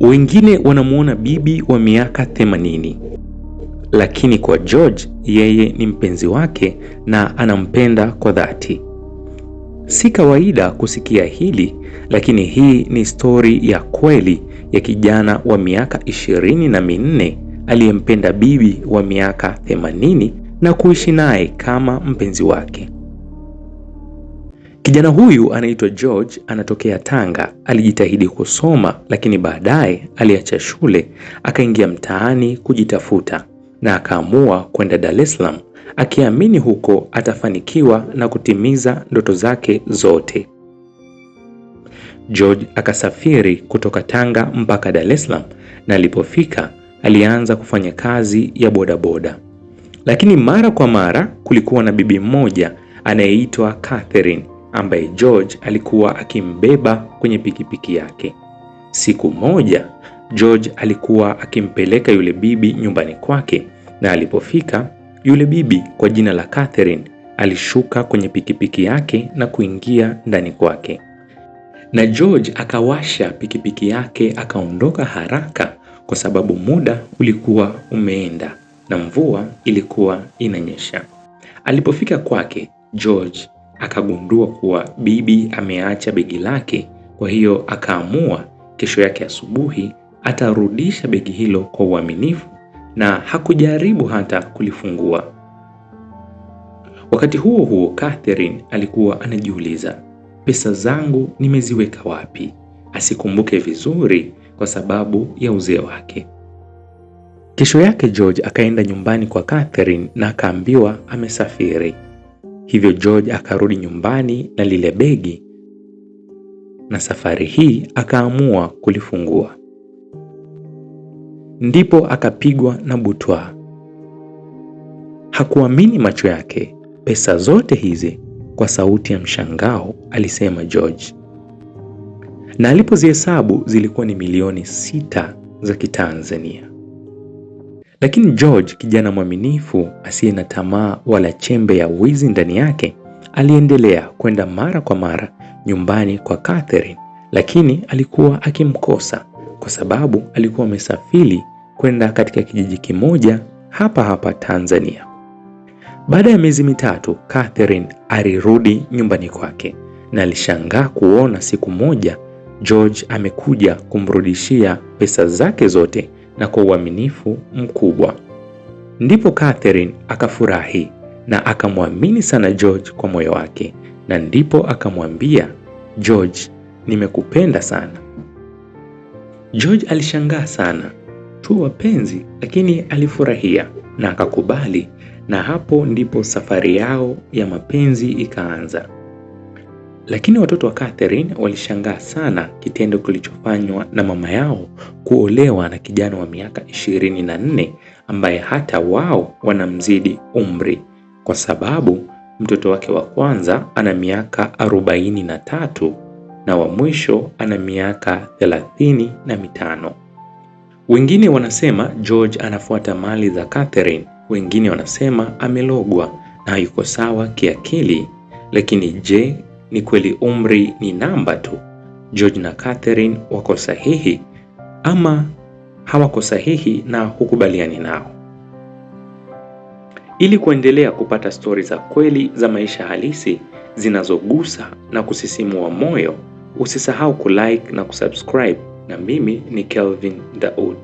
Wengine wanamuona bibi wa miaka 80, lakini kwa George yeye ni mpenzi wake na anampenda kwa dhati. Si kawaida kusikia hili, lakini hii ni stori ya kweli ya kijana wa miaka 24 aliyempenda bibi wa miaka 80 na kuishi naye kama mpenzi wake. Kijana huyu anaitwa George, anatokea Tanga. Alijitahidi kusoma, lakini baadaye aliacha shule akaingia mtaani kujitafuta na akaamua kwenda Dar es Salaam akiamini huko atafanikiwa na kutimiza ndoto zake zote. George akasafiri kutoka Tanga mpaka Dar es Salaam na alipofika alianza kufanya kazi ya bodaboda. Lakini mara kwa mara kulikuwa na bibi mmoja anayeitwa Catherine ambaye George alikuwa akimbeba kwenye pikipiki yake. Siku moja George alikuwa akimpeleka yule bibi nyumbani kwake, na alipofika yule bibi kwa jina la Catherine alishuka kwenye pikipiki yake na kuingia ndani kwake, na George akawasha pikipiki yake akaondoka haraka, kwa sababu muda ulikuwa umeenda na mvua ilikuwa inanyesha. Alipofika kwake, George akagundua kuwa bibi ameacha begi lake. Kwa hiyo akaamua kesho yake asubuhi atarudisha begi hilo kwa uaminifu na hakujaribu hata kulifungua. Wakati huo huo, Catherine alikuwa anajiuliza, pesa zangu nimeziweka wapi? Asikumbuke vizuri kwa sababu ya uzee wake. Kesho yake George akaenda nyumbani kwa Catherine na akaambiwa amesafiri. Hivyo George akarudi nyumbani na lile begi, na safari hii akaamua kulifungua. Ndipo akapigwa na butwaa. Hakuamini macho yake. Pesa zote hizi? Kwa sauti ya mshangao alisema George. Na alipozihesabu zilikuwa ni milioni 6 za Kitanzania. Lakini George, kijana mwaminifu asiye na tamaa wala chembe ya wizi ndani yake, aliendelea kwenda mara kwa mara nyumbani kwa Catherine, lakini alikuwa akimkosa kwa sababu alikuwa amesafiri kwenda katika kijiji kimoja hapa hapa Tanzania. Baada ya miezi 3, Catherine alirudi nyumbani kwake na alishangaa kuona siku moja George amekuja kumrudishia pesa zake zote na kwa uaminifu mkubwa. Ndipo Catherine akafurahi na akamwamini sana George kwa moyo wake, na ndipo akamwambia George, nimekupenda sana. George alishangaa sana, tu wapenzi, lakini alifurahia na akakubali, na hapo ndipo safari yao ya mapenzi ikaanza. Lakini watoto wa Catherine walishangaa sana kitendo kilichofanywa na mama yao kuolewa na kijana wa miaka 24 ambaye hata wao wanamzidi umri, kwa sababu mtoto wake wa kwanza ana miaka 43 na wa mwisho ana miaka 35. Wengine wanasema George anafuata mali za Catherine, wengine wanasema amelogwa na hayuko sawa kiakili. Lakini je, ni kweli umri ni namba tu? George na Catherine wako sahihi ama hawako sahihi na hukubaliani nao? Ili kuendelea kupata stori za kweli za maisha halisi zinazogusa na kusisimua moyo, usisahau kulike na kusubscribe. Na mimi ni Kelvin Daud.